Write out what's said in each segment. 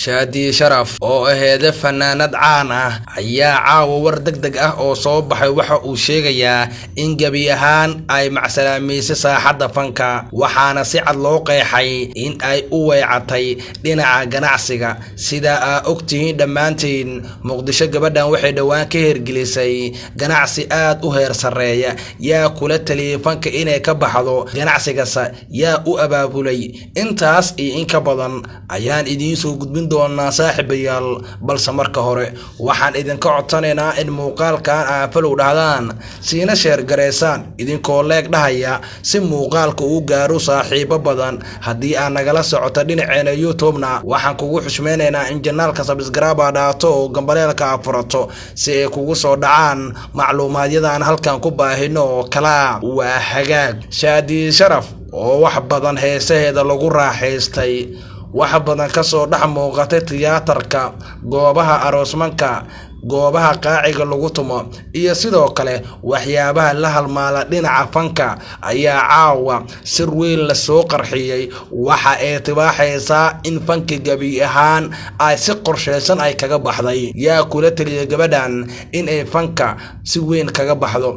Shaadi Sharaf oo aheeda fanaanad caan ah ayaa caawa war degdeg ah oo soo baxay waxa uu sheegayaa in gebi ahaan ay macsalaamaysay saaxadda fanka, waxaana si cad loo qeexay in ay u weecatay dhinaca ganacsiga. Sida aa ogtihiin dhammaantiin, Muqdisho gabadhan waxay dhowaan ka hirgelisay ganacsi aad u heer sarreeya. Yaa kula taliyay fanka inay ka baxdo ganacsigasa? Yaa u abaabulay? Intaas iyo in ka badan ayaan idiin soo gudbin doonaa, saaxiibayaal. Balse marka hore waxaan idinka codsanaynaa in muuqaalkan aa follow dhahdaan, siina share gareysaan idinkoo like dhahaya, si muuqaalka uu gaaro saaxiibo badan. Haddii aad nagala socoto dhinaceena YouTube-na, waxaan kugu xushmeynaynaa in channelka subscribe aa dhaato oo gambaleelka aa furato, si ay kugu soo dhacaan macluumaadyadaan halkan ku baahino oo kala. Waa hagaag. Shaadi Sharaf oo wax badan heesaheeda lagu raaxaystay, wax badan kasoo dhex muuqatay tiyaatarka, goobaha aroosmanka, goobaha qaaciga lagu tumo iyo sidoo kale waxyaabaha la halmaala dhinaca fanka, ayaa caawa sir weyn lasoo qarxiyey. Waxa ay tibaaxaysaa in fanka gebi ahaan ay si qorshaysan ay kaga baxday. Yaa kula taliyay gabadhan in ay fanka si weyn kaga baxdo?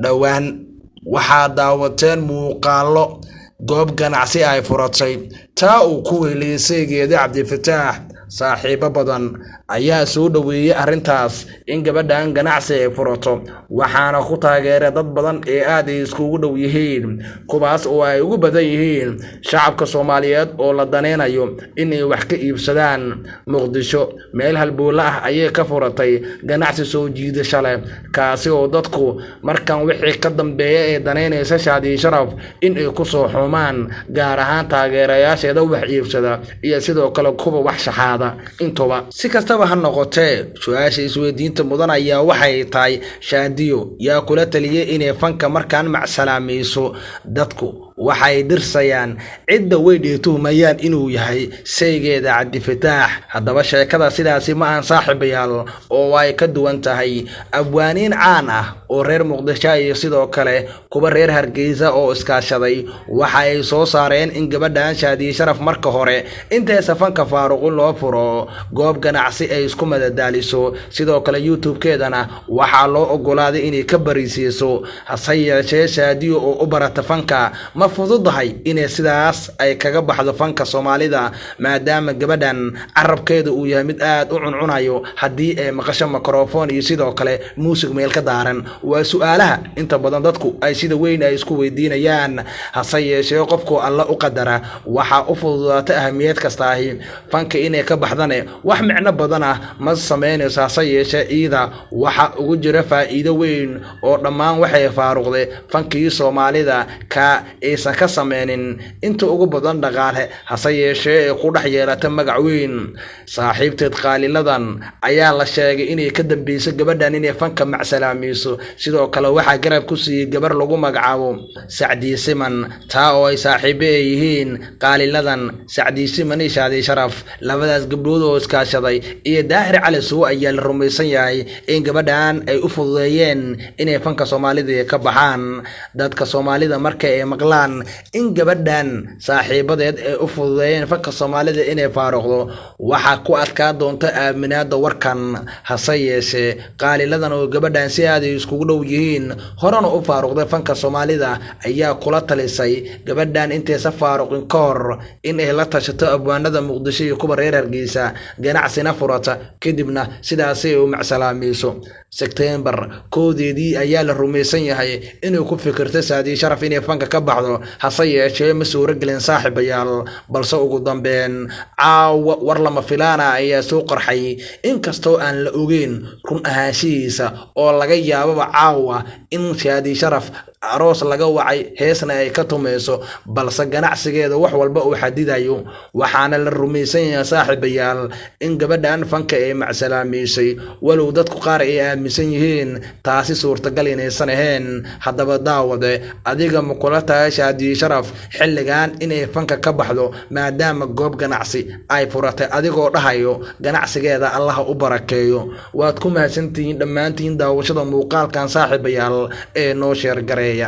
Dhowaan waxaa daawateen muuqaallo goob ganacsi ay furatay, taa uu ku weeliyey saygeeda Cabdifataax. Saaxiibo badan ayaa soo dhoweeyey arrintaas in gabadhan ganacsi ay furato, waxaana ku taageeray dad badan ee aad ay iskugu dhow yihiin, kuwaas oo ay ugu badan yihiin shacabka Soomaaliyeed oo la daneynayo inay wax ka iibsadaan. Muqdisho meel halbowle ah ayay ka furatay ganacsi soo jiidasho leh, kaasi oo dadku markan wixii ka dambeeya ee daneynaysa Shaadi Sharaf in ay ku soo xumaan, gaar ahaan taageerayaasheeda wax iibsada iyo sidoo kale kuwa wax shaxaada intuba. Si kastaba ha noqotee, su-aasha isweydiinta mudan ayaa waxay tahay: Shaadiyo yaa kula taliyay inay fanka markaan macsalaamayso? Dadku waxay dirsayaan cidda weyn ay tuhmayaan inuu yahay saygeeda Cabdifataax. Haddaba sheekada sidaasi ma ahan, saaxiibayaal, oo ay ka duwan tahay. Abwaaniin caan ah oo reer Muqdisho iyo sidoo kale kuwa reer Hargeysa oo iskaashaday waxa ay soo saareen in gabadhan Shaadiye Sharaf marka hore intaysa fanka faaruqin loo furo goob ganacsi ay isku madadaaliso. Sidoo kale YouTube-keedana waxaa loo ogolaaday inay ka bariisiiso. Hase yeeshee Shaadiyo oo u barata fanka, ma fududahay inay sidaas ay kaga baxdo fanka Soomaalida, maadaama gabadhan carabkeeda uu yahay mid aad u cuncunayo haddii ay maqasho microphone iyo sidoo kale muusig meel ka daaran? Waa su-aalaha inta badan dadku ay sida weyn ay isku weydiinayaan. Hase yeeshee qofku Alla u qadara waxaa u fududaata ahamiyad kastaahi. Fanka inay ka baxdane wax micno badan ah ma sameynayso. Hase yeeshee iida waxa ugu jira faa'iido weyn oo dhammaan waxay faaruqday fankii Soomaalida ka aysan ka sameynin inta ugu badan dhaqaale, hase yeeshee ay ku dhex yeelata magac weyn. Saaxiibteed Qaaliladan ayaa la sheegay inay ka dambeysay gabadhan inay fanka macsalaameyso. Sidoo kale waxaa garab ku siiyey gabar lagu magacaabo Sacdii Siman, taa oo ay saaxiibo ay yihiin Qaaliladan, Sacdii Siman iyo Shaadi Sharaf. Labadaas gabdhood oo iskaashaday iyo Daahir Cali Suwo ayaa la rumaysan yahay in gabadhan ay u fududeeyeen inay fanka Soomaalida ka baxaan. Dadka Soomaalida marka ay maqlaan in gabadhan saaxiibadeed ay u fududeeyeen fanka Soomaalida inay faaruqdo, waxaa ku adkaa doonta aaminaada warkan. Hase yeeshee Qaaliladan oo gabadhan si aad ay iskugu dhow yihiin, horena u faaruqday fanka Soomaalida, ayaa kula talisay gabadhan intaysa faaruqin ka hor in ay la tashato abwaanada Muqdisho iyo kuwa reer Hargeysa, ganacsina furata, kadibna sidaasi ay u macsalaameyso. Sebtembar 1deedii ayaa la rumaysan yahay inuu ku fikirto Saadiye Sharaf inay fanka ka baxdo. Hase yeeshee ma suuragelin, saaxiibayaal. Balse ugu dambeyn caawa war lama filaana ayaa soo qarxay, inkastoo aan la ogeyn run ahaanshihiisa, oo laga yaababa caawa in Shaadi Sharaf aroos laga wacay, heesna ay ka tumayso, balse ganacsigeeda wax walba uu xadidayo. Waxaana la rumaysan yahay, saaxiibayaal, in gabadhan fanka ay macsalaamaysay, walow dadku qaar ay aaminsan yihiin taasi suurtagal inaysan ahayn. Haddaba daawade, adiga ma kula tahay Shaadiye Sharaf xilligan inay fanka ka baxdo, maadaama goob ganacsi ay furatay, adigoo dhahayo ganacsigeeda Allaha u barakeeyo? Waad ku mahadsantihiin dhammaantiin daawashada muuqaalkan, saaxiibayaal, ee noo share gareeya.